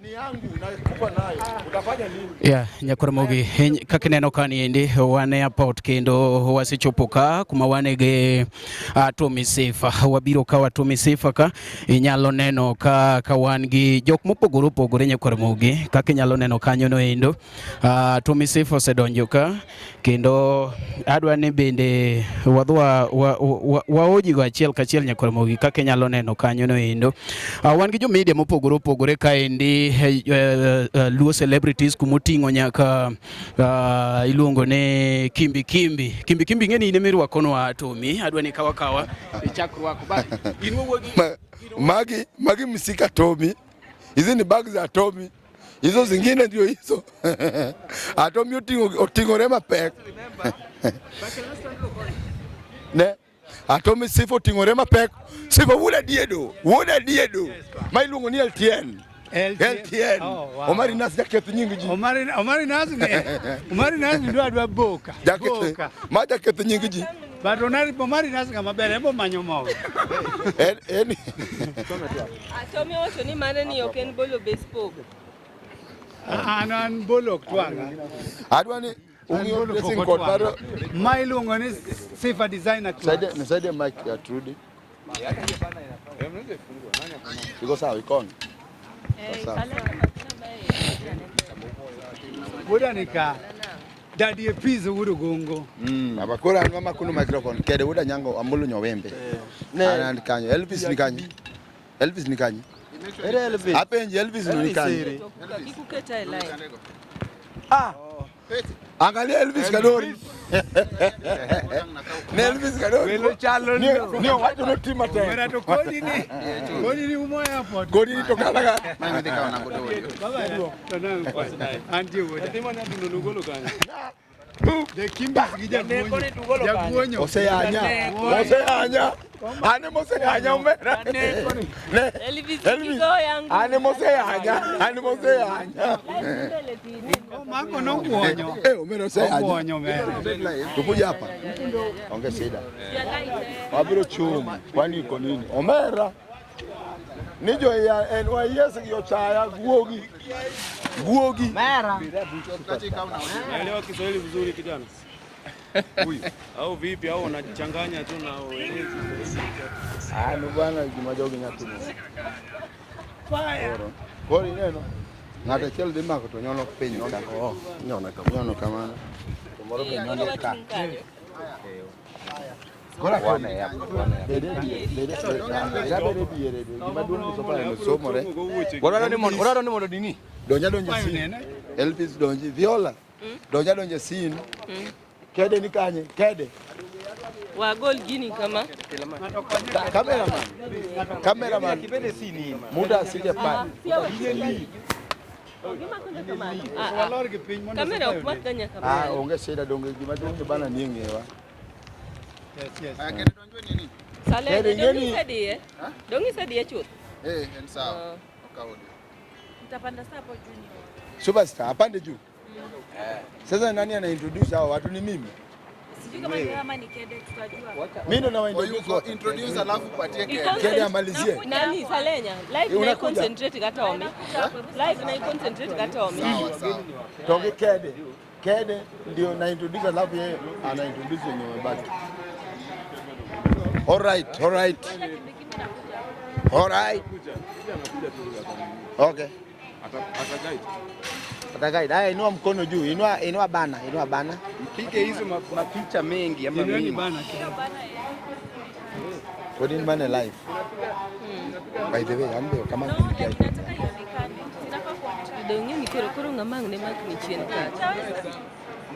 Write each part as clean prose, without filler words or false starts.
Ni yangu nakupa nayo. Utafanya nini? Yeah, Nyakoramogi, kaka ineno ka niendi wan e airport kendo wasechopo ka kuma wane gi Tommy Sifa. Wabiro ka wa Tommy Sifa ka inyalo neno ka wan gi jok mopogore opogore Nyakoramogi kaka inyalo neno kanyo no endo. Tommy Sifa osedonjo ka kendo adwa ni bende wadwa waoji go achiel kachiel Nyakoramogi kaka inyalo neno kanyo no endo. Wan gi jo media mopogore opogore kaendi Luo celebrities kumoting'o nyaka iluongo ni Kimbi Kimbi. Kimbi Kimbi ing'e ni in emirwakonwa Tommy, adwa ni kawa kawa ichak rwako ba in wawuogi Magi msika Tommy. Hizi ni bag za Tommy. Hizo zingine ndio hizo. Atomi oting'ore mapek. Ne. Atomi Sifa oting'ore mapek. Sifa wuod Adiedo. Wuod Adiedo. Ma iluongo ni LTN. LTN. Oh, wow. Omari Nas jaketh nying ji. Omari Nas ni dwa boka. Jaketh. Boka. Ma jaketh nying ji. But Omari Nas ng'ama ber embo manyo mogo. En Atomi owacho ni mane ni ok en bolo bespoke. An bolo ok twang'a. Adwa ni ung'iyo dressing code mar Ma iluongo ni Sifa Designer Nisaidie, nisaidie mic ya Trudy. Iko sawa, iko on. Sawa. Wuoda ni ka. Daddy e Pizzo wuod Ogongo. Baba koro an mama kuno microphone kede wuod Anyango Amolo Nyowembe. An kanyo. Elvis ni kanyo. Elvis ni kanyo. Ere Elvis? Apenji Elvis ni kanyo. Kik uketa e line. Angalia Elvis Kadori. Ne Elvis Kadori. Welo chalo Ni no. ni owacho notim matek. Mera to kodi ni. Kodi ni umo airport. Kodi ni to kata ka. Baba ya. To nang kwa. Antie wuoda. The Kimbis gi jaguonyo. Jaguonyo. Oseyanya. Oseyanya. Ane moseyanya omera. Ne. Elvis Elvis. kigo yangu. Ane moseyanya. Ane moseyanya. Mako noguonyo. Eh, omera oseyanya. Oguonyo omera. Tukuja hapa. Onge shida. Wabiro chung. Kwani iko nini? Omera. Ni jo ya NYS gi ochaya guogi. Guogi. Mera. Naelewa Kiswahili vizuri kijana. Huyu au vipi au unachanganya tu na uelewi Kiswahili? Ah, no bwana gima jogi nyatimo. Koro. Koro ineno. Ng'ato achiel dhi mako to nyono piny ka. Nyono kamano. Nyono kamano. To moro be nyono ka. Koro wane ya. Bede diere, bede diere. Gima duong' ni sofa en somore. Odwaro ni mondo dini. Donja donja scene. Elvis donji. Viola. Donja donja scene. Kede ni kanye? Kede. Wagol gini kama. Cameraman. Cameraman. Muda asije pale. Walor gi piny mondo Kamera ok mak ga nyaka Ah, malo. onge shida donge gima duong' ni bana ni ng'ewa. Yes, yes. Sale, Kede dong' ng'eni- isediye? Dong' isediye chuth? Eh, en sawa. Okawo. Mtapanda saa hapo juu. Superstar apande juu. Sasa nani ana introduce hao watu ni mimi? Sijui kama ni kama ni Kede tutajua. Mimi ndo na introduce Oyuko wote. introduce alafu patie I kede. Kede amalizie. Nani Salenya? Live na Unakuja. concentrate kata omi. Live na concentrate kata omi. Sawa sawa. Toge Kede. Kede ndio na introduce alafu yeye ana introduce wenye wamebaki. All right, all right. All right. Okay. Atakaide. Haya, inua mkono juu. Inua bana, inua bana. Mpige hizo mapicha mengi ama Inueni mingi. bana kidogo. What in man life? By the way, ambe kama No, kinikia. like nataka ionekane. Inafaa kuonekana. Dong' ni koro ng'ama ang' ne mak ni chien kacha.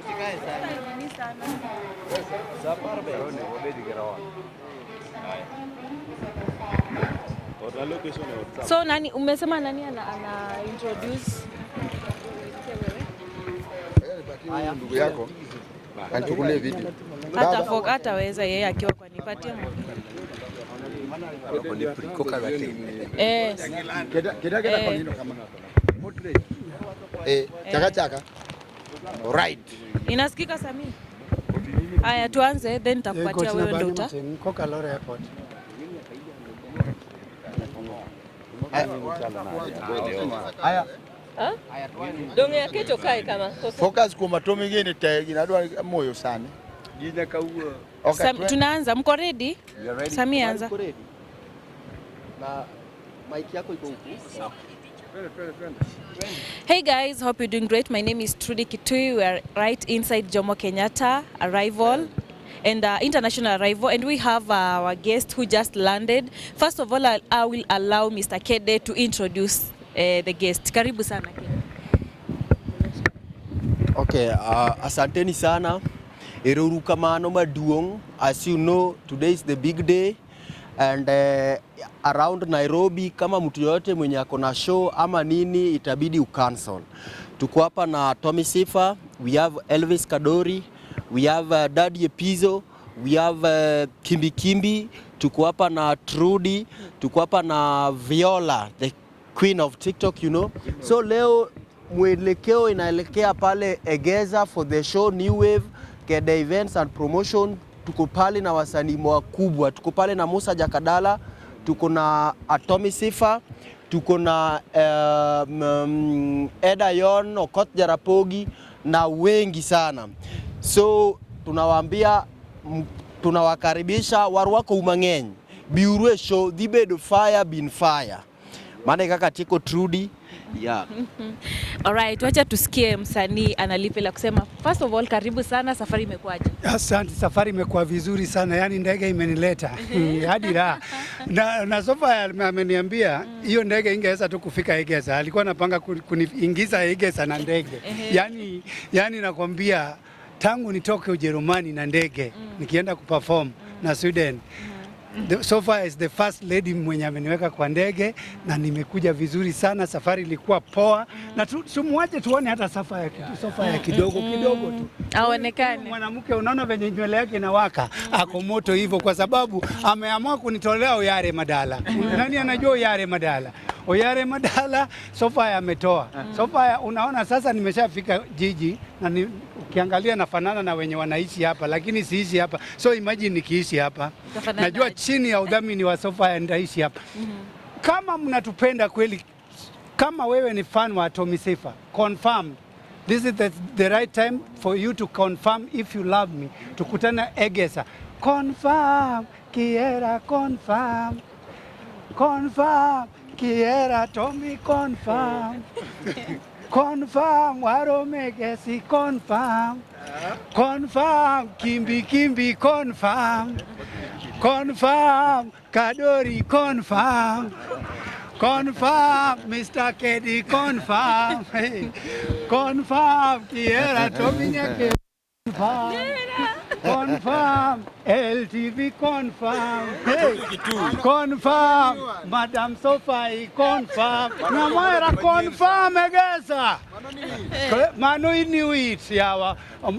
Sasa nini sana. So nani umesema nani ana introduce? Ndugu yako anichukulie video. Hata fok hataweza yeye akiwa kwa nipatie mwingine. Eh, Keda keda keda kwa nino kama. Eh, chaka chaka. All right. inasikika Sami? Aya tuanze then nitakupatia wewe ndio uta. Koka Lore Airport. Aya. Ha? Donge aketo kae kama. Koso? Focus kuom atomi gini te gini adwa moyo sani. Okay, Sam, tunaanza, mko ready? Sami anza. Na mic yako iko huku. Hey guys, hope you're doing great. My name is Trudy Kitui. We are right inside Jomo Kenyatta arrival and international arrival, and we have our guest who just landed. First of all, I will allow Mr. Kede to introduce the guest. Karibu sana Kede. Okay, asanteni sana. Ero uru kamano maduong'. As you know, today is the big day and around Nairobi kama mtu yoyote mwenye ako na show ama nini itabidi ucancel. Tuko hapa na Tommy Sifa, we have Elvis Kadori, we have Daddy Epizo, we have Kimbi Kimbi, tuko hapa na Trudy, tuko hapa na Viola, the queen of TikTok. So leo mwelekeo inaelekea pale Egeza for the show New Wave Kede Events and Promotion. Tuko pale na wasanii wakubwa, tuko pale na Musa Jakadala, tuko na Atomi Sifa, tuko na Eda Yon, Okoth Jarapogi na wengi sana. So tunawaambia tunawakaribisha warwako umang'eny biuru e show dhi bedo fire bin fire. Mane kaka tiko Trudy, yeah. Alright, wacha tusikie msanii ana lipi la kusema. First of all, karibu sana, safari imekuwaje? Asante, safari imekuwa vizuri sana, yaani ndege imenileta hadi raha na sofa ameniambia hiyo ndege ingeweza tu kufika Egesa, alikuwa anapanga kuniingiza Egesa na ndege yani nakwambia tangu nitoke Ujerumani na ndege nikienda kuperform na Sweden so far is the first lady mwenye ameniweka kwa ndege na nimekuja vizuri sana. Safari ilikuwa poa na tumwache tuone hata sofa ya kidogo kidogo tu Aonekane. Mwanamke unaona venye nywele yake inawaka, ako moto hivyo, kwa sababu ameamua kunitolea Oyare Madala. Nani anajua Oyare Madala? Oyare Madala sofa ametoa. Sofa unaona sasa nimeshafika jiji na ukiangalia nafanana na wenye wanaishi hapa, lakini siishi hapa. So imagine nikiishi hapa, Utafanana najua aje? chini ya udhamini wa sofa nitaishi hapa. Kama mnatupenda kweli, kama wewe ni fan wa Tommy Sifa, confirm this is the right time for you to confirm if you love me. Tukutane Egesa. Confirm, Kiera confirm. Confirm, Kiera Tommy confirm. Confirm, Waromegesi confirm. Confirm, Kimbi Kimbi confirm. Confirm, Kadori confirm. Confirm, Mr. Kedi confirm. Hey. Confirm, Kiera Tommy Nyake confirm. Confirm, LTV confirm. Hey. Confirm, Madam Sophie confirm. Nyamwera confirm Egesa. Mano iniwit yawa.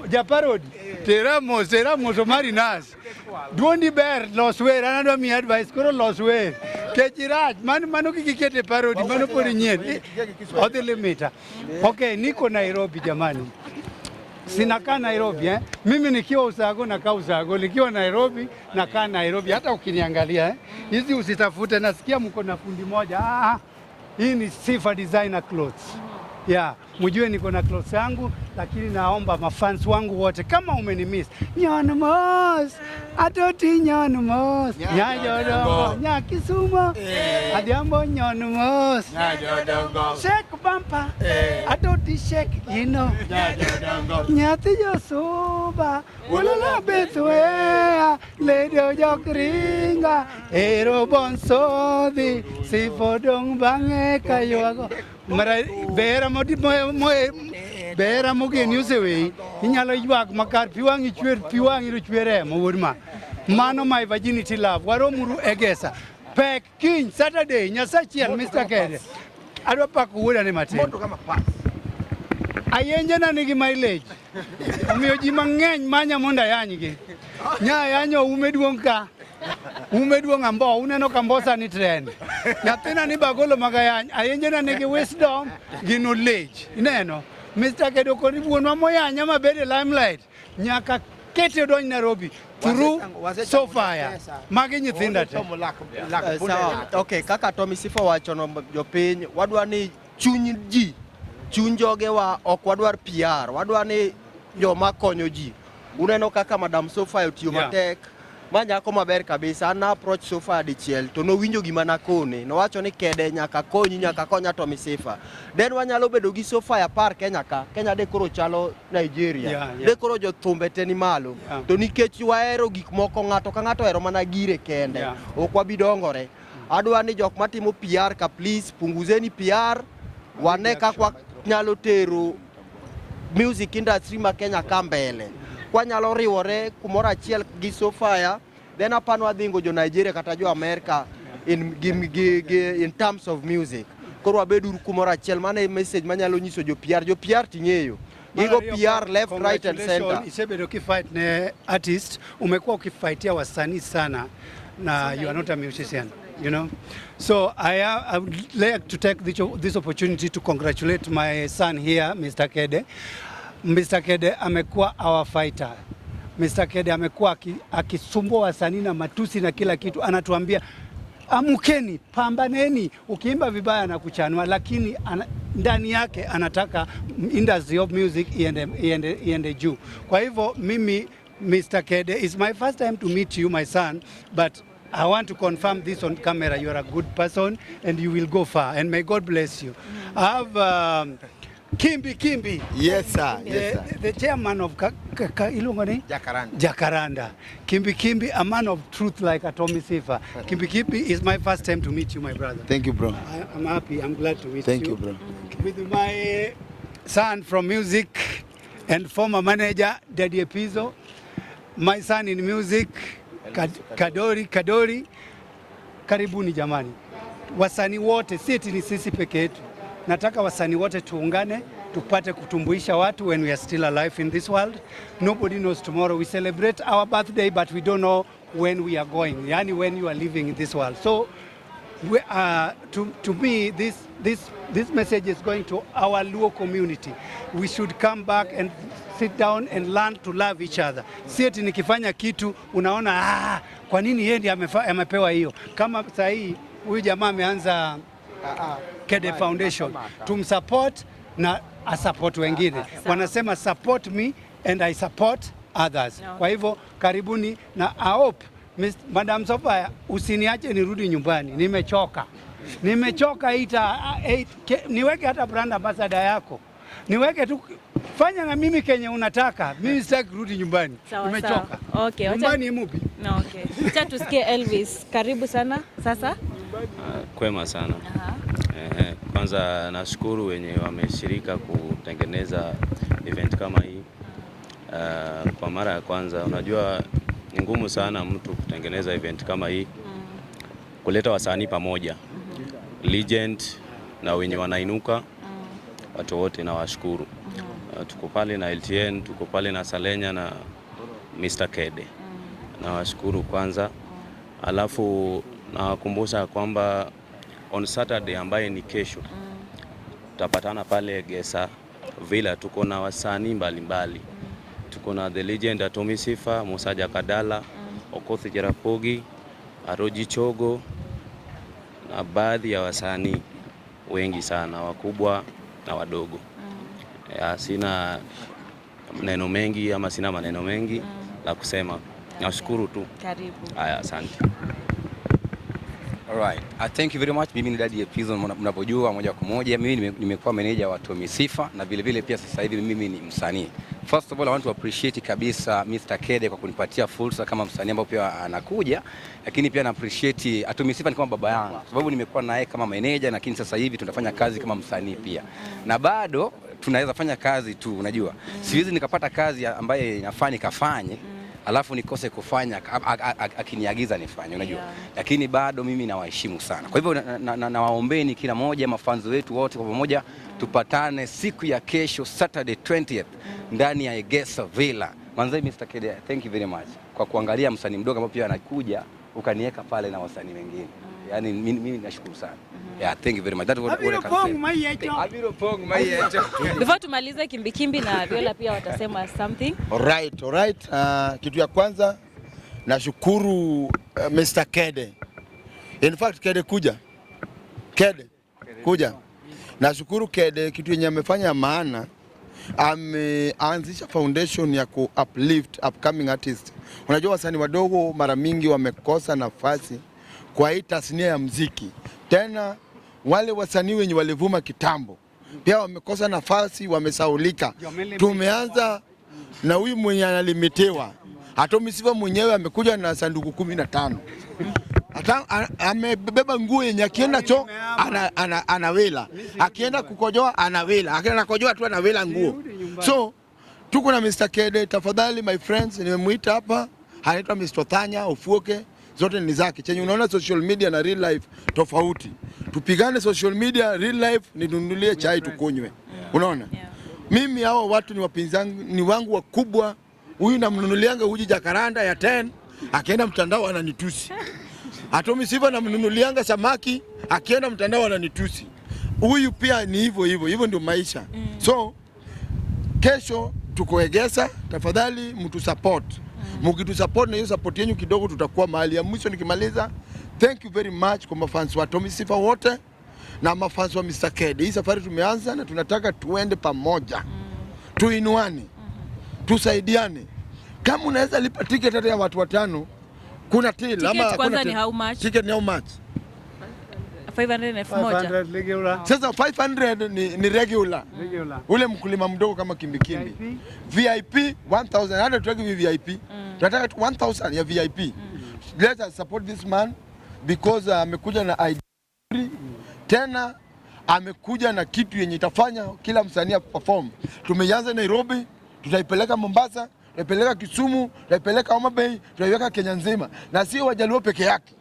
Japarodi. Tera mos, tera mos omari nas. Duondi ber los wer, an adwa miyi advice koro los wer. Kech irach, mano kik ikete parody, mano pod inyien. Odhi limita. Okay, niko Nairobi jamani. Sinakaa Nairobi eh? Mimi nikiwa Usago nakaa Usago, nikiwa Nairobi nakaa Nairobi. Hata ukiniangalia eh? Hizi usitafute, nasikia mko na fundi moja. Ah, hii ni Sifa Designer Clothes. Yeah, mjue niko na clothes yangu, lakini naomba mafans wangu wote, kama umenimiss, nyon mos atoti nyon mos nyajodongo nyakisumo adhiambo nyon mos shake bumper atoti shake you know nyathi josuba ulala bethwea ledo jok ringa ero bonsodhi sifo dong bang'e kaywago mara bera modi mo bera mogeni oseweyi inyalo ywak makar pi wang'i chwer pi wang'i to chwer remo wuod ma mano my virginity love waromuru Egesa pek kiny Saturday Nyasachiel Mr. Kede adwa pako wuoda ni matin Moto kama pas. Ayenjena nigi mileage. Omiyo ji mang'eny manya mondo ayanygi. Nya ayanyo ume duong' ka. Ume duong' ambo, uneno ka mbosa ni trend. Nyathina ni bagolo mag ayany. Ayenjena nigi wisdom gi knowledge. Ineno? Mr. Kedo koni wuonwa moyanya mabed e limelight. Nyaka Kete odonj Nairobi through Sofia. Magi nyithinda te. Sawa. Okay, kaka Tommy Sifa wacho no jopiny, wadwa ni chuny ji, chuny jogewa ok wadwar PR, wadwa ni joma konyo ji. Uneno kaka Madam Sofia otiyo matek. Ma nyako maber kabisa. An na approach Sofia dichiel to nowinjo gima nakone. Nowacho ni kede nyaka konyi, nyaka konya Tommy Sifa. Then wanyalo bedo gi Sofia 10 Kenya ka. Kenya de koro chalo Nigeria. De koro jothumbe te ni malo. To nikech wahero gik moko, ng'ato ka ng'ato ohero mana gire kende. Ok wabi dongore. Adwa ni jok matimo PR ka please punguzeni PR. Wane kaka wanyalo tero music industry ma Kenya ka mbele. Kwanyalo riwore kumoro achiel gi Sofia, then apano wadhingo jo Nigeria kata jo America in, gi, gi, gi, in terms of music. Koro wabeduru kumoro achiel. Mano e message manyalo nyiso jo PR. Jo PR ting'eyo. Gigo PR left, right and center. Isebedo kifight ne artist, umekuwa ukifightia wasanii sana na you are not a musician. So I would like to take this opportunity to congratulate my son here, Mr. Kede. Mr. Kede amekuwa our fighter. Mr. Kede amekuwa akisumbua wasanii na matusi na kila kitu, anatuambia amukeni, pambaneni. Ukiimba vibaya na kuchanwa, lakini ndani yake anataka industry of music iende juu. Kwa hivyo mimi, Mr. Kede, it's my first time to meet you, my son, but I want to confirm this on camera. You are a good person and you will go far, and may God bless you. I have Kimbi Kimbi. Yes, sir. Yes, sir. The chairman of iluongo ni? Jacaranda. Jacaranda. Kimbi Kimbi, a man of truth like Tommy Sifa. Kimbi Kimbi, is my first time to meet you, my brother. Thank you, bro. I'm happy. I'm glad to meet Thank you. you, bro. With my son from music and former manager, Daddy Epizo. My son in music, Kadori, Kadori. Karibuni jamani. Wasanii wote, si eti ni sisi peke yetu. Nataka wasanii wote tuungane, tupate kutumbuisha watu when we are still alive in this world. Nobody knows tomorrow. We celebrate our birthday, but we don't know when we are going. Yani when you are living in this world. So to me, this message is going to our Luo community. We should come back and sit down and learn to love each other. Si eti nikifanya kitu unaona, kwa nini yeye ndiye amepewa hiyo? Kama saa hii huyu jamaa ameanza Kede Foundation, tumsupport na asupport wengine. Wanasema support me and I support others. Kwa hivyo karibuni na I hope Madam Sofia usiniache nirudi nyumbani, nimechoka. Nimechoka niweke hata brand ambassador yako. Niweke tu, fanya na mimi kenye unataka. Mimi sitaki kurudi nyumbani. Sawa, Nimechoka. sawa. Okay, wacha Nyumbani mupi. No, okay. Acha tusikie Elvis. Karibu sana sasa. Kwema sana. Kwanza nashukuru wenye wameshirika kutengeneza event kama hii. Kwa mara ya kwanza, unajua ni ngumu sana mtu kutengeneza event kama hii. Kuleta wasanii pamoja. Legend na wenye wanainuka. Watu wote nawashukuru. Tuko pale na LTN, tuko pale na Salenya na Mr. Kede. Nawashukuru kwanza. Alafu nawakumbusha kwamba on Saturday ambaye ni kesho, tutapatana pale Gesa Villa. Tuko na wasanii mbalimbali. Tuko na The Legend Atomi Sifa, Musa Jakadala, Okoth Jarapogi, Aroji Chogo na baadhi ya wasanii wengi sana, wakubwa na wadogo. Sina neno mengi ama sina maneno mengi la kusema. Nashukuru tu. Karibu. Haya, asante. All right. Thank you very much. Mimi ni Daddy Epizo, mnapojua moja kwa moja. Mimi nimekuwa manager wa Tommy Sifa na vile vile pia sasa hivi mimi ni msanii. First of all, I want to appreciate kabisa Mr. Kede kwa kunipatia fursa kama msanii ambao pia anakuja, lakini pia na appreciate Tommy Sifa ni kama baba yangu, kwa sababu nimekuwa naye kama manager, lakini sasa hivi tunafanya kazi kama msanii pia. Na bado tunaweza fanya kazi tu, unajua. Siwezi nikapata kazi ambaye inafaa nikafanye, alafu nikose kufanya akiniagiza nifanye, unajua. Lakini bado mimi nawaheshimu sana. Kwa hivyo nawaombeni kila moja, mafanzo wetu wote kwa pamoja tupatane siku ya kesho Saturday 20th ndani ya Egesa Villa. Manze Mr. Kede, thank you very much kwa kuangalia msanii mdogo ambaye pia anakuja ukaniweka pale na wasanii wengine. Yani mimi nashukuru sana. Yeah, thank you very much. That's what I can say. Abiro pong mayecho. Before tumalize Kimbikimbi na Viola pia watasema something. Alright, alright. Kitu ya kwanza nashukuru Mr. Kede. In fact Kede kuja. Kede kuja. Nashukuru Kede kitu yenye amefanya maana, ameanzisha foundation ya ku uplift upcoming artists. Unajua wasanii wadogo mara mingi wamekosa nafasi kwa hii tasnia ya muziki. Tena wale wasanii wenye walivuma kitambo pia wamekosa nafasi, wamesaulika. Tumeanza na huyu mwenye analimitiwa. Atommy Sifa mwenyewe amekuja na sanduku 15. Hata amebeba nguo yenye akienda cho anawela, akienda kukojoa anawela, akienda kukojoa tu anawela nguo. So tuko na Mr. Kede, tafadhali my friends, nimemuita hapa, anaitwa Mr. Thanya Ofuoke, zote ni zake. Chenye unaona social media na real life tofauti. Tupigane social media, real life ninunulie chai tukunywe. Unaona? Mimi hawa watu ni wapinzani ni wangu wakubwa. Huyu namnunulianga uji jacaranda ya 10, akienda mtandao ananitusi. Atommy Sifa namnunulianga samaki, akienda mtandao ananitusi. Huyu pia ni hivyo hivyo, hivyo ndio maisha. So kesho tuko Egesa, tafadhali mtu support. Mkitu support na hiyo support yenu kidogo tutakuwa mahali ya mwisho. Nikimaliza, thank you very much kwa mafans wa Atommy Sifa wote na mafans wa Mr. Kede. Hii safari tumeanza na tunataka tuende pamoja. Tuinuane. Tusaidiane. Kama unaweza lipa ticket hata ya watu watano, kuna till ama kwanza ni how much? Ticket ni how much? 500 500 regular. Sasa 500 ni regular. Regular. Ule mkulima mdogo kama Kimbikimbi. VIP 1000, hata tutaki VIP. Tunataka 1000 ya VIP. Let us support this man because amekuja na idea. Tena amekuja na kitu yenye itafanya kila msanii perform. Tumeanza Nairobi, tutaipeleka Mombasa, tutaipeleka Kisumu, tutaipeleka Homa Bay, tutaiweka Kenya nzima. Na sio Wajaluo peke yake.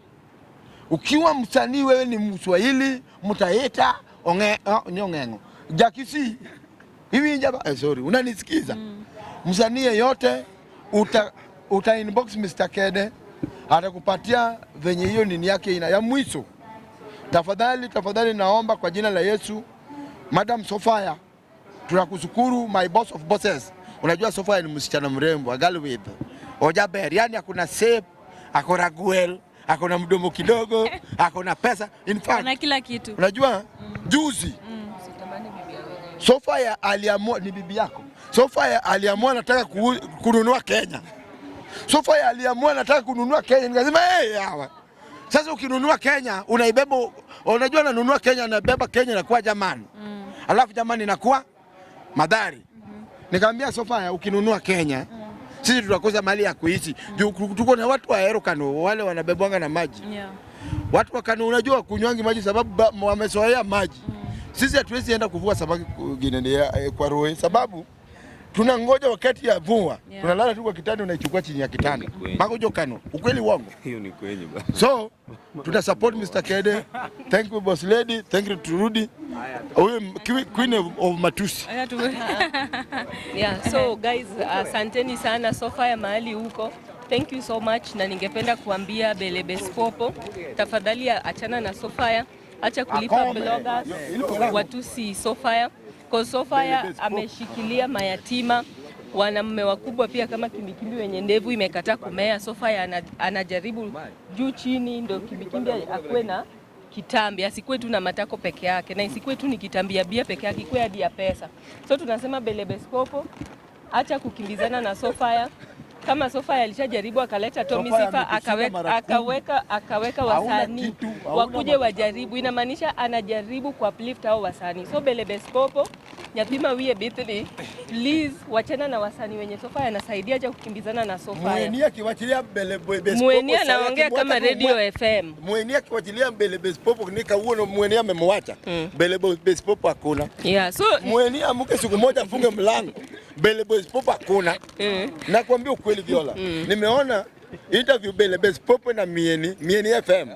Ukiwa msanii wewe ni Mswahili, mtaita ongengo. Jakisi. Hivi njaba, sorry, unanisikiza? Msanii yeyote uta inbox Mr. Kede, atakupatia venye hiyo nini yake ina ya mwisho. Tafadhali, tafadhali naomba kwa jina la Yesu, Madam Sofia, tunakushukuru my boss of bosses. Unajua Sofia ni msichana mrembo, a girl with ojaber, yani akuna shape, akona guel, akona mdomo kidogo, akona pesa. In fact, na kila kitu. Unajua juzi Sofia aliamua, ni bibi yako. Sofia aliamua anataka kununua Kenya. Sofia aliamua anataka kununua Kenya. Nikasema hey, hawa. Sasa ukinunua Kenya unaibeba, unajua ananunua Kenya, anabeba Kenya inakuwa jamani. Alafu jamani inakuwa madhari. Nikamwambia Sofia ukinunua Kenya sisi tutakosa mali ya kuishi. Tuko na watu wa Aerokano wale wanabebwanga na maji. Watu wa Kano unajua kunywangi maji sababu wamezoea maji. Sisi hatuwezi enda kuvua samaki kwa roe sababu tunangoja wakati ya mvua. Tunalala tu kwa kitanda, unaichukua chini ya kitanda. Magojo Kano, ukweli uongo? Hiyo ni kweli bwana. So tuta support Mr. Kede. Thank you boss lady, thank you Trudy. Huyu queen of matusi. Yeah, so guys, asanteni sana Sofia mahali huko. Thank you so much, na ningependa kuambia Belebes Popo, tafadhali achana na Sofia, acha kulipa bloggers watusi Sofia. Kwa Sofia ameshikilia mayatima, wanamume wakubwa pia kama Kimbikimbi wenye ndevu imekataa kumea. Sofia anajaribu juu chini ndio Kimbikimbi akuwe na kitambi, asikuwe tu na matako peke yake, na isikuwe tu ni kitambi ya bia peke yake, ikuwe hadi ya pesa. So tunasema Belebes Popo, acha kukimbizana na Sofia. Kama Sofia alishajaribu akaleta Tommy Sifa akaweka wasanii wakuje wajaribu, inamaanisha anajaribu ku uplift hao wasanii. So Belebes Popo, nyapima wie bithli, please wachana na wasanii wenye Sofia anasaidia, acha kukimbizana na Sofia. Muenia kiwachilia Belebes Popo. Muenia anaongea kama Radio FM. Muenia kiwachilia Belebes Popo nika uono Muenia amemwacha. Belebes Popo hakuna. Yeah, so Muenia amuke siku moja afunge mlango. Belebes Popo hakuna. Nakwambia ukweli Viola. Nimeona interview Belebes Popo na Mieni FM.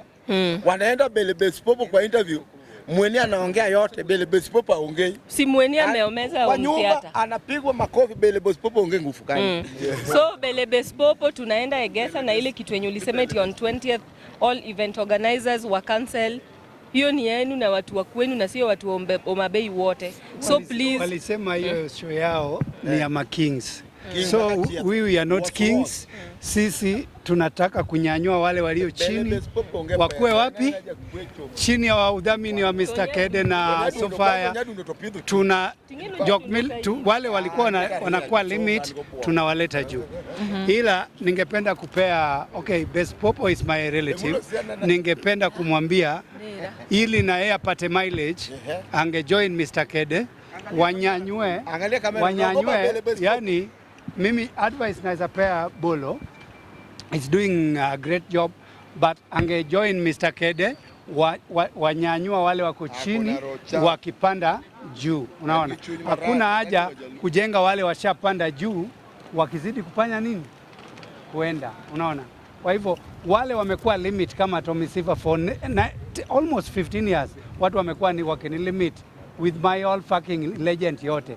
Wanaenda Belebes Popo kwa interview. Mweni anaongea yote, Bele Best Popo aongei. Si Mweni ameomeza Kwa home nyumba theater. anapigwa makofi, Bele Best Popo ongee nguvu gani? So Bele Best Popo tunaenda Egesa na ile kitu yenye ulisema eti on 20th all event organizers wa cancel. Hiyo ni yenu na watu wa kwenu na sio watu wa Homa Bay wote. So please, Walisema hiyo show yao ni ya makings. King So Bakatia. we are not Watu kings. Sisi tunataka kunyanyua wale walio chini wakuwe wapi? Chini ya udhamini wa Mr. Kede na Sofia tuna Jokmil, wale walikuwa wanakuwa limit tunawaleta juu. Ila ningependa kupea, okay, Best Popo is my relative. Ningependa kumwambia ili na yeye apate mileage, angejoin Mr. Kede, wanyanyue Angalia kamera, unaogopa wanyanyue Bele Best Popo. Yani mimi advice naweza pea Bolo is doing a great job, but angejoin Mr. Kede, wanyanyua wale wako chini rocha. wakipanda juu. Unaona, Kichuni mara- hakuna haja kujenga wale washapanda juu wakizidi kufanya nini kuenda, unaona. Kwa hivyo wale wamekuwa limit kama Tommy Sifa for almost 15 years, watu wamekuwa ni wakini limit with my all fucking legend yote.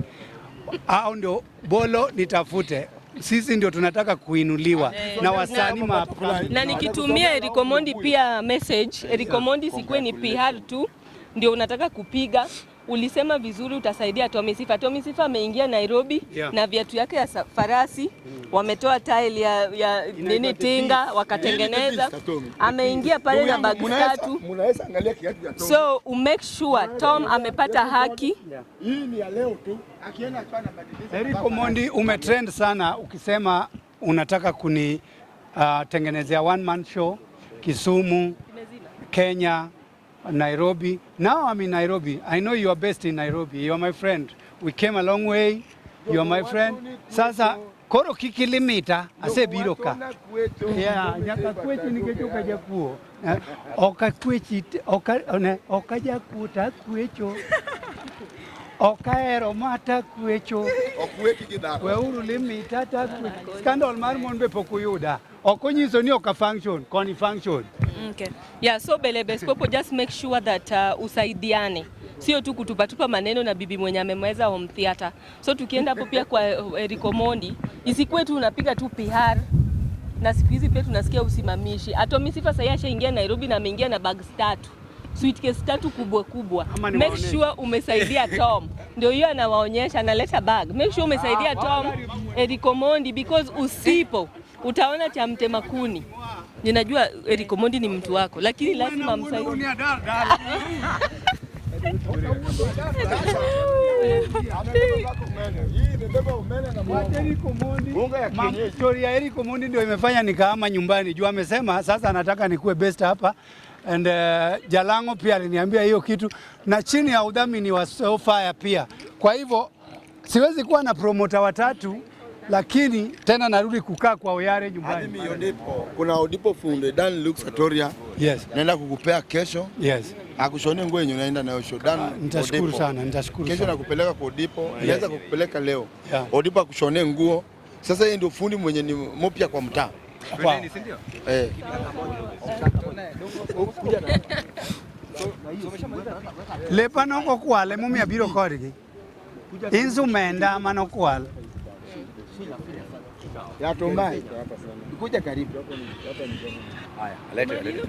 Hao ndio Bolo nitafute, sisi ndio tunataka kuinuliwa na wasanii ma na nikitumia Eric Omondi pia message, Eric Omondi sikuwe ni PR tu ndio unataka kupiga. Ulisema vizuri utasaidia Tommy Sifa. Tommy Sifa ameingia Nairobi na viatu yake ya farasi, wametoa tile ya nini tinga wakatengeneza. Ameingia pale na bag tatu. Mnaweza angalia kiatu ya Tom. So make sure Tom amepata haki. Hii ni ya leo tu. Akienda tu anabadilisha. Eric Omondi umetrend sana ukisema unataka kuni tengenezea one man show Kisumu, Kenya, Nairobi. Now I'm in Nairobi. I know you are based in Nairobi. You are my friend. We came a long way. You are my friend. Sasa koro kikilimita asebiro ka. Yeah, nyaka kwechi nikech ok ajakuo. Ok akwechi ok ajakuo to akwecho. Ok ahero ma to akwecho. Okuweki gi dhako. Weuru limita to akwecho. Scandal mar mon be pok uyuda. Ok onyiso ni ok a function, koni function. Okay. Yeah, so Bele Best Popo, just make sure that usaidiane, sio tu kutupatupa maneno na bibi mwenye amemweza home theater. So tukienda hapo pia kwa Eric Omondi, isikuwe tu unapiga tu PR na siku hizi pia tunasikia usimamishi. Atomi Sifa sasa ashaingia Nairobi na ameingia na bags tatu, suitcase tatu kubwa kubwa. Ama Make niwaoneshe. sure umesaidia Tom, ndio hiyo anawaonyesha, analeta bag. Make sure umesaidia Tom Eric Omondi because usipo utaona cha mtema kuni. Ninajua Eric Omondi ni mtu wako, lakini lazima msaidie. Hii imebeba umeme na Wacha Eric Omondi. Unga ya kienyeji. Story ya Eric Omondi ndio imefanya nikahama nyumbani. Juu amesema sasa anataka nikuwe best hapa. And Jalango pia aliniambia hiyo kitu na chini ya udhamini wa Sofia pia. Kwa hivyo siwezi kuwa na promoter watatu, lakini tena narudi kukaa kwa Oyare nyumbani. Mimi Odipo. Kuna Odipo funde Dan Luke Satoria. Yes. Naenda kukupea kesho. Yes. Akushonie nguo yenye unaenda nayo show. Dan Nitashukuru Odipo. sana, nitashukuru Kesho sana. nakupeleka kwa Odipo. Naweza kukupeleka leo. Yeah. Odipo akushonee nguo. Sasa yeye ndio fundi mwenye ni mpya kwa mtaa. Wow. Eh. Lepa nokokwal emomiyo abiro kodgi. Insumenda manokwal. Ya tumbai. Kuja karibu. Haya, lete lete.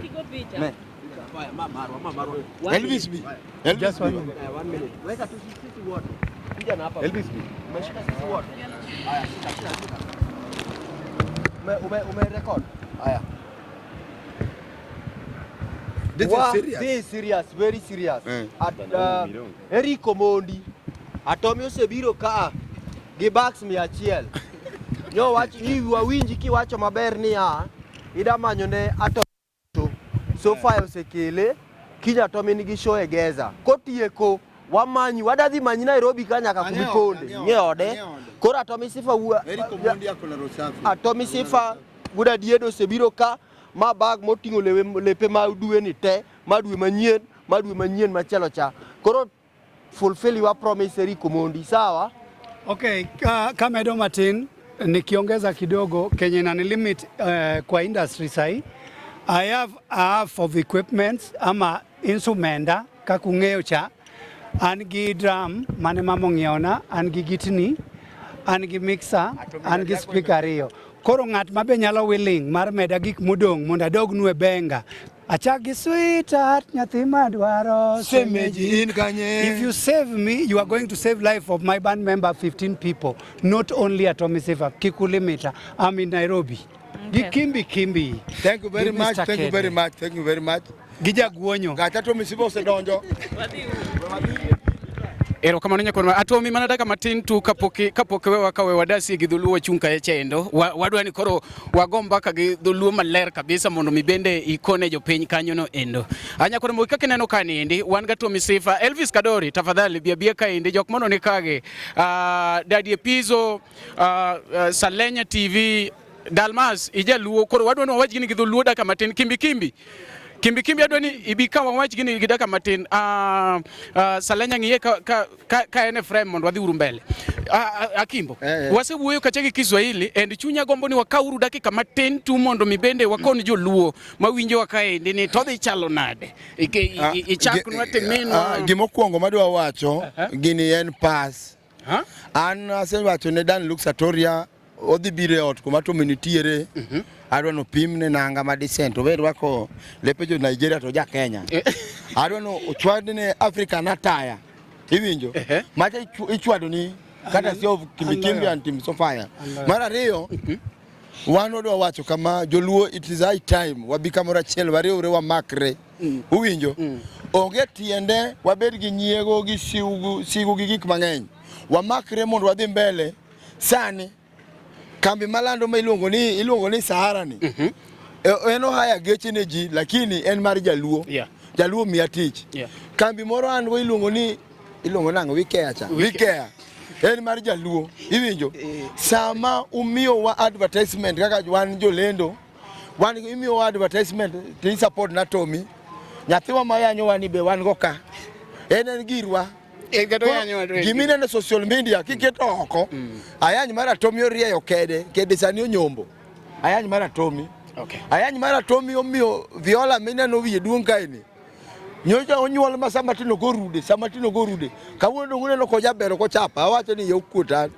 Elvis B. Elvis Just B. one minute. One minute. Weka tu sisi wote. Kuja na hapa. Elvis B. Umeshika sisi wote. Haya, shika shika shika. Ume record. Haya. This is serious. This is serious, very serious. Eh. At, Eric Omondi Atomi osebiro kaa gi bags 100. Nyo wach ni wawinji kiwacho maber niya ida manyo ne Atomi Sofa osekele kiny Atomi nigi show e Geza. Kotieko wamanyi wadadhi manyi Nairobi ka nyaka kumiponde ng'e ode. Koro Atomi Sifa wuo Eric Omondi ako na roho safi. Atomi Sifa wuod Adiedo osebiro ka ma bag moting'o lepe ma dwe ni te ma dwe manyien ma dwe manyien machielo cha. Koro fulfill your promise Eric Omondi, sawa? Okay, kamedo matin nikiongeza kidogo kenye na limit kwa industry sahi. I have a half of equipments ama instrumenta Kaka ung'eyo cha, an gi drum mane mama ong'iewona, an gi gitni, an gi mixer, an gi speaker ariyo. Koro ng'at ma be nyalo willing mar meda gik modong' mondo adognu e benga. Achak gi sweetheart, nyathi madwaro Semeji in kanye. If you save me, you are going to save life of my band member 15 people, not only Atomy Sifa. Kikulimita. I'm in Nairobi. Gi kimbi kimbi. Thank you very Gi much, Mr. thank you Kede. very much, thank you very much. Gi jaguonyo. Gacha Tommy Sifa osedonjo. Erokamano nyakwar Atomi mana dakika matin tu kapok wewa ka wewa dasi gi dholuo wachung' kae chendo. Wadwa ni koro wago mbaka gi dholuo maler kabisa mondo mi bende ikone jopiny kanyo no endo. Nyakwar Mogi kaka ineno ka niendi wan ga Tommy Sifa, Elvis Kadori tafadhali bi abia kaendi jok mono ni kage. Daddy Epizo, Salenya TV, Dalmas ijaluo koro wadwa ni wawach gini gi dholuo dakika matin kimbi kimbi. Kimbi kimbi adwa ni ibi ka wawach gini gi dakika matin. Salenya ng'iye ka en e frame mondo wadhi uru mbele. Akimbo. Wasewuoyo kacha gi Kiswahili and chunya gombo ni wakawuru dakika matin tu mondo mi bende wakon joluo mawinjowa kaendi ni to dhi chalo nade. Ichaknwa timinwa. Gimokwongo madwa wacho gini en pass. An asewacho ne Dan Luxatoria odhi biro e ot kuma Tommy nitiere. Adwa nopimne nanga ma decent owe rwako lepe jo Nigeria to ja Kenya. Adwa no ochwadne African attire. Iwinjo? Macha ichwado ni kata si of Kimbi Kimbi and Team Sofia. Mar ariyo, wan wadwa wacho kama joluo it is high time wabi kamoro achiel wariwre wamakre. Uwinjo? Onge tiende wabed gi nyiego gi sigu gi gik mang'eny. Wamakre mondo wadhi mbele. Sani kambi malando ma iluongo ni Sahara ni. En ohaya geche ne ji lakini en mar jaluo. Jaluo miya tich. Kambi moro an go iluongo nang'o Wikea cha. Wikea. En mar jaluo. Iwinjo? Sama umiyowa advertisement kaka wan jolendo, wan imiyowa advertisement to i support na Tommy. Nyathiwa ma yanyowa ni be wan go ka. En girwa. Gimineno e social media kiketo oko, ayany mar Atomi orieyo kede, kede sani onyombo. Ayany mar Atomi. Ayany mar Atomi omiyo Viola mineno wiye duong' kaeni. Nyocha onyuol ma sama tino gorude, sama tino gorude. Kawuono dong uneno kojabero kochapa, awacho ni yokuot an.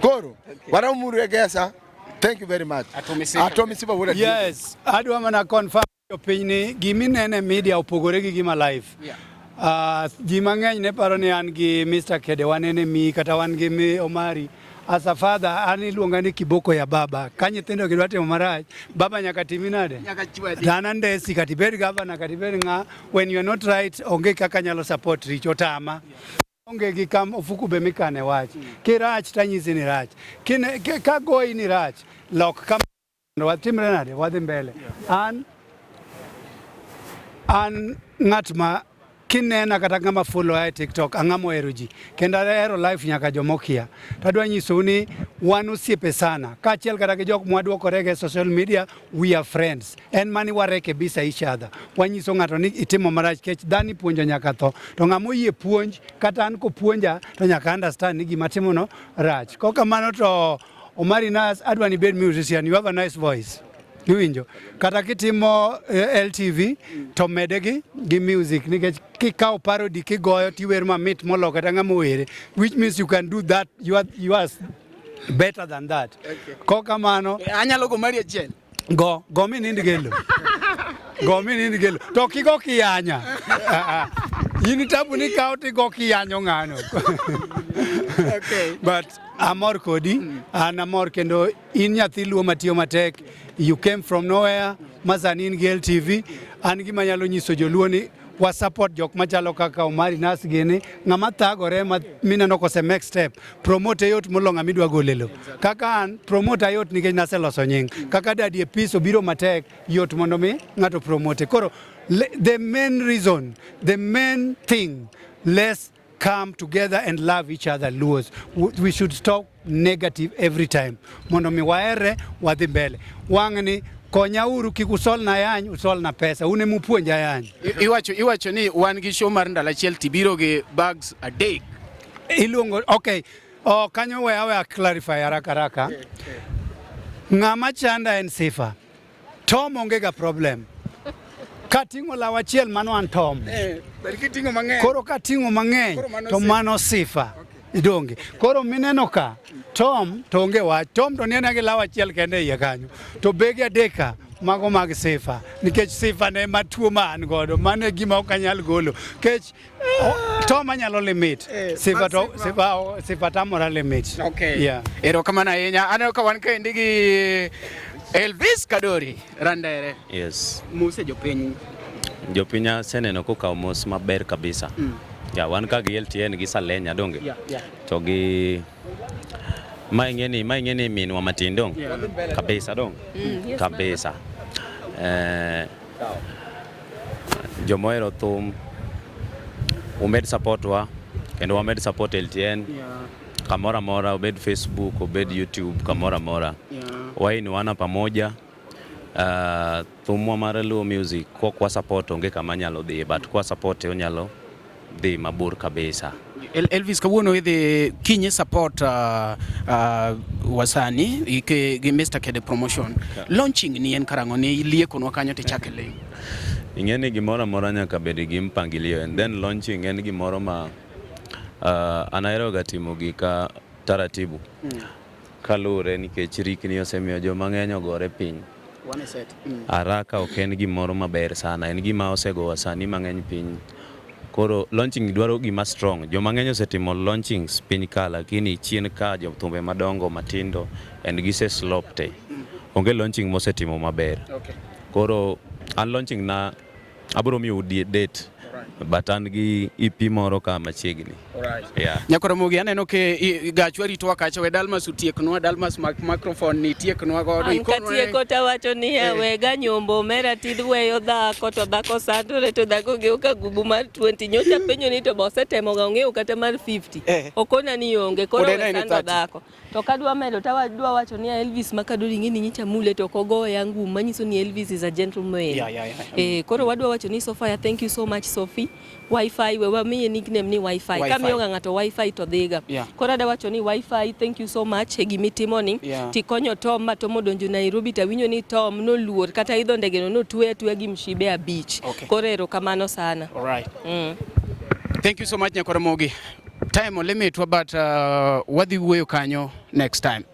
Koro, waramuru e gesa. Thank you very much. Atomi Sifa. Atomi Sifa wuod Adieri. Yes, adwa mana confirm jopiny ni gimineno e media opogore gi gima live. Ji mang'eny ne paro ni an gi Mr. Kede wan enemy kata wan gi Omari. As a father, an iluonga ni kiboko ya baba. Ka nyithindo gidwa timo marach, baba nyaka timi nade? To an andesi kata ibed governor kata ibed ng'a, when you are not right, onge kaka nyalo support richo tama. Onge gi kam ofuku be mikane wach. Kirach tanyisi ni rach. Ka goyi ni rach, lok kam mondo watimre nade, wadhi mbele. An ng'at ma kinena kata ng'ama follow e TikTok, ang'ama ohero ji. Kendo ahero life nyaka jomokia. To adwa nyisou ni wan osiepe sana. Kaachiel kata gi jok mwaduokorego e social media, we are friends. En mani warekebisa each other. Wanyiso ng'ato ni itimo marach kech dhano ipuonjo nyaka tho. To ng'ama oyie puonj, kata an kopuonja, to nyaka understand ni gima timono rach. Kokamano to Omari Nas, adwa ni ibed musician, you have a nice voice. Iwinjo? Kata kitimo LTV to mede gi music nikech kikawo parody kigoyo tiwer mamit molo kata ng'ama owere which means you can do that you are better than that. Kokamano Anyalo go mari achiel. Go go minind gelo. Go minind gelo. To kigo kiyanya. Ah, ah. In tabu ni kawo tigo kiyanyo ng'ano. But amor kodi, an amor kendo in nyathi luo matiyo matek. You came from nowhere, ma sani in gi LTV. An gima nyalo nyiso joluo ni wa support jok machalo kaka Omari Nas gini, ng'ama thagore ma mineno kose make step, promote yot molo ng'ama idwa golo e lowo. Kaka an, promote ayot nikech naseloso nying. Kaka Daddy Epis obiro matek, yot mondo mi ng'ato promote. Koro, the main reason, the main thing, let's come together and love each other Luos. We should stop negative every time. Mondo mi wahere wadhi mbele. Wang'ni konyauru kik usol na yany, usol na pesa. Un emupuonja yany. Iwacho ni wan gi show mar ndalo achiel tibiro gi bags adek. Iluongo okay. Oh, kanyo we awe clarify haraka haraka. Ng'ama chanda en Sifa. Tom onge ga problem. Kating'o law achiel mano an Tom. Eh, ber kiting'o mang'eny. Koro kating'o mang'eny Koro mano to Sifa. mano sifa. Idonge. Koro mineno ka Tom to onge wach. Tom to niena gi law achiel kende e iye kanyo. To bege adek ka mago mag sifa. Nikech sifa ne ema tuo ma an godo. Mano e gima ok anyal golo. Nikech Tom anyalo limit. Sifa Sifa to sifa sifa tamora limit. Okay. Yeah. Erokamano ahinya. Aneno ka wan kaendi gi Elvis Kadori Randere. Yes. Mose jopiny. Jopiny aseneno kokawo mos maber kabisa. Ya, wan ka gi LTN gi Salenya donge? Yeah. To gi ma ing'eni ma ing'eni minwa matin dong? Yeah. Kabisa dong? Yes, Kabisa. Jomohero thum umed support wa kendo wamed support LTN kamoro amora, obed Facebook, obed YouTube, kamoro amora. Wainuana pamoja. Thumwa mar Luo Music kwa support onge kama nyalo dhi, but kwa support onyalo dhi mabor kabisa. Elvis kawuono idhi kinyi support wasani ike gi Mr. Kede promotion. Launching ni en karang'o ni liekonwa kanyo tichake ling. Ing'e ni gimoro amora nyaka bed gi mpangilio and then launching en gimoro ma an ahero ga timo gika taratibu kaluwore nikech rikni osemiyo joma ng'eny ogore piny. One set. Haraka ok en gimoro maber sana, en gima osegowa sani mang'eny piny. Koro launching dwaro gima strong. Joma ng'eny osetimo launchings piny ka, lakini chien ka jothumbe madongo matindo and gise slop te. Onge launching mosetimo maber. Koro an launching na abiro miyou date but an gi EP moro ka machiegni. Yeah. Nyakoromogi aneno ke gachwa ritowa kacha we Dalmas otieknwa Dalmas mak microphone ni tieknwa godo An ikonwa ni- katieko tawacho niya wega nyombo omera tidh weyo dhako to dhako sandore to dhako ng'eyo ka gubu mar 20 nyocha penjo ni to be osetemoga ong'eyo kata mar 50 okona ni onge koro Pod we en en sando 30. dhako to kadwa medo tawadwa wacho niya Elvis Makadori ing'e ni nyicha mule to ok ogoya ngum manyiso ni Elvis is a gentleman. Yeah. Koro wadwa wacho ni Sophia, thank you so much Sophie. Wifi we wamiye nickname ni wifi, Wi-Fi. kamiyoga ng'ato wifi to dhiga. Koro adwa wacho ni wifi, thank you so much e gimitimoni. Tikonyo Tom ma Tom odonjo Nairobi tawinjo ni Tom noluor kata idho ndege no notwe atweya gi mshibe abich. Koro erokamano sana. All right. Thank you so much Nyakoromogi. Time olimitwa but wadhi wuoyo kanyo next time.